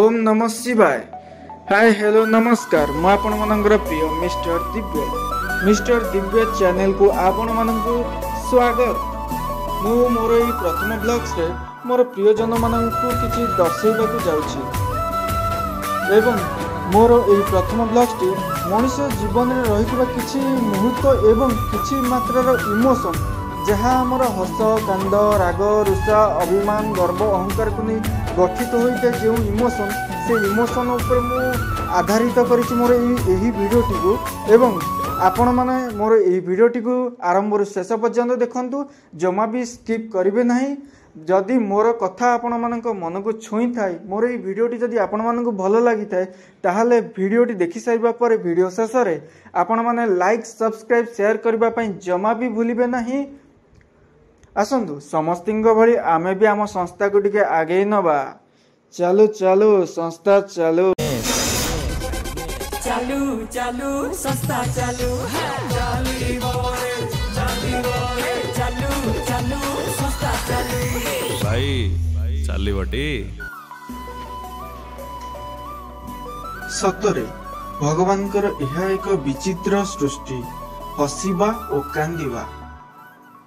ଓମ୍ ନମ ଶିବାୟ। ହାଏ, ହ୍ୟାଲୋ, ନମସ୍କାର। ମୁଁ ଆପଣମାନଙ୍କର ପ୍ରିୟ ମିଷ୍ଟର ଦିବ୍ୟ। ମିଷ୍ଟର ଦିବ୍ୟ ଚ୍ୟାନେଲକୁ ଆପଣମାନଙ୍କୁ ସ୍ୱାଗତ। ମୁଁ ମୋର ଏଇ ପ୍ରଥମ ବ୍ଲଗ୍ସରେ ମୋର ପ୍ରିୟଜନମାନଙ୍କୁ କିଛି ଦର୍ଶାଇବାକୁ ଯାଉଛି ଏବଂ ମୋର ଏଇ ପ୍ରଥମ ବ୍ଲଗ୍ସଟି ମଣିଷ ଜୀବନରେ ରହିଥିବା କିଛି ମୁହୂର୍ତ୍ତ ଏବଂ କିଛି ମାତ୍ରାର ଇମୋସନ୍, ଯାହା ଆମର ହସ, କାନ୍ଦ, ରାଗ, ରୁଷା, ଅଭିମାନ, ଗର୍ବ, ଅହଙ୍କାରକୁ ନେଇ ଗଠିତ ହୋଇଥାଏ ଯେଉଁ ଇମୋସନ୍, ସେ ଇମୋସନ୍ ଉପରେ ମୁଁ ଆଧାରିତ କରିଛି ମୋର ଏହି ଭିଡ଼ିଓଟିକୁ। ଏବଂ ଆପଣମାନେ ମୋର ଏହି ଭିଡ଼ିଓଟିକୁ ଆରମ୍ଭରୁ ଶେଷ ପର୍ଯ୍ୟନ୍ତ ଦେଖନ୍ତୁ, ଜମା ବି ସ୍କିପ୍ କରିବେ ନାହିଁ। ଯଦି ମୋର କଥା ଆପଣମାନଙ୍କ ମନକୁ ଛୁଇଁଥାଏ, ମୋର ଏଇ ଭିଡ଼ିଓଟି ଯଦି ଆପଣମାନଙ୍କୁ ଭଲ ଲାଗିଥାଏ, ତାହେଲେ ଭିଡ଼ିଓଟି ଦେଖିସାରିବା ପରେ ଭିଡ଼ିଓ ଶେଷରେ ଆପଣମାନେ ଲାଇକ୍, ସବସ୍କ୍ରାଇବ୍, ସେୟାର କରିବା ପାଇଁ ଜମା ବି ଭୁଲିବେ ନାହିଁ। ଆସନ୍ତୁ, ସମସ୍ତଙ୍କ ଭଳି ଆମେ ବି ଆମ ସଂସ୍ଥାକୁ ଟିକେ ଆଗେଇ ନେବା। ଚାଲୁ ଚାଲୁ ସଂସ୍ଥା ଚାଲୁ, ଚାଲୁ ଚାଲୁ ସଂସ୍ଥା ଚାଲୁ, ଚାଲିବ ଚାଲିବ, ଚାଲୁ ଚାଲୁ ସଂସ୍ଥା ଚାଲୁ। ଭାଇ, ଚାଲିବଟି। ସତରେ ଭଗବାନଙ୍କର ଏହା ଏକ ବିଚିତ୍ର ସୃଷ୍ଟି, ହସିବା ଓ କାନ୍ଦିବା।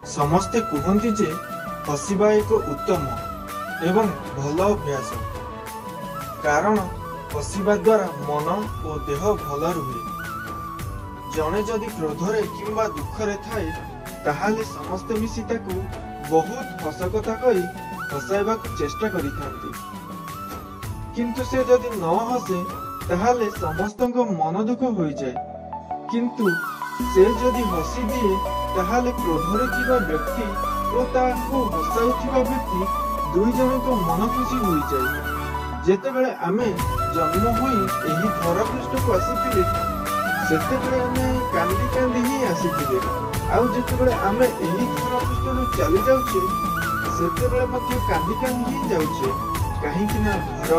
ସମସ୍ତେ କୁହନ୍ତି ଯେ ହସିବା ଏକ ଉତ୍ତମ ଏବଂ ଭଲ ଅଭ୍ୟାସ, କାରଣ ହସିବା ଦ୍ୱାରା ମନ ଓ ଦେହ ଭଲ ରୁହେ। ଜଣେ ଯଦି କ୍ରୋଧରେ କିମ୍ବା ଦୁଃଖରେ ଥାଏ, ତାହେଲେ ସମସ୍ତେ ମିଶି ତାକୁ ବହୁତ ହସ କଥା କହି ହସାଇବାକୁ ଚେଷ୍ଟା କରିଥାନ୍ତି। କିନ୍ତୁ ସେ ଯଦି ନ ହସେ, ତାହେଲେ ସମସ୍ତଙ୍କ ମନ ଦୁଃଖ ହୋଇଯାଏ। କିନ୍ତୁ ସେ ଯଦି ହସି ଦିଏ, ତାହେଲେ କ୍ରୋଧରେ ଥିବା ବ୍ୟକ୍ତି ଓ ତାକୁ ହସାଉଥିବା ବ୍ୟକ୍ତି ଦୁଇ ଜଣଙ୍କ ମନ ଖୁସି ହୋଇଯାଏ। ଯେତେବେଳେ ଆମେ ଜନ୍ମ ହୋଇ ଏହି ଧରାପୃଷ୍ଠକୁ ଆସିଥିଲେ, ସେତେବେଳେ ଆମେ କାନ୍ଦି କାନ୍ଦି ହିଁ ଆସିଥିଲେ। ଆଉ ଯେତେବେଳେ ଆମେ ଏହି ଧରାପୃଷ୍ଠରୁ ଚାଲି ଯାଉଛେ, ସେତେବେଳେ ମଧ୍ୟ କାନ୍ଦି କାନ୍ଦି ହିଁ ଯାଉଛେ। କାହିଁକି ନା ଘର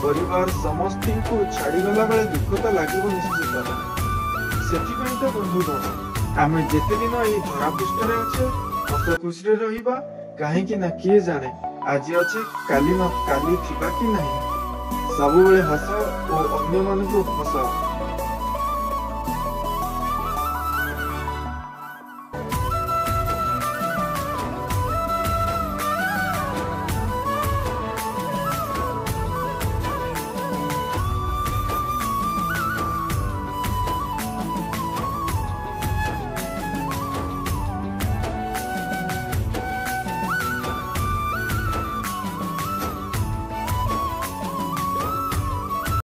ପରିବାର ସମସ୍ତଙ୍କୁ ଛାଡ଼ିଗଲା ବେଳେ ଦୁଃଖ ତ ଲାଗିବ ନିଶ୍ଚିତ। ସେଥିପାଇଁ ତ ବନ୍ଧୁଗଣ, ଆମେ ଯେତେ ଦିନ ଏହି ଧରାପୃଷ୍ଠରେ ଅଛେ, ହସ ଖୁସିରେ ରହିବା। କାହିଁକି ନା କିଏ ଜାଣେ, ଆଜି ଅଛେ, କାଲି ନ କାଲି ଥିବା କି ନାହିଁ। ସବୁବେଳେ ହସ ଓ ଅନ୍ୟମାନଙ୍କୁ ହସ।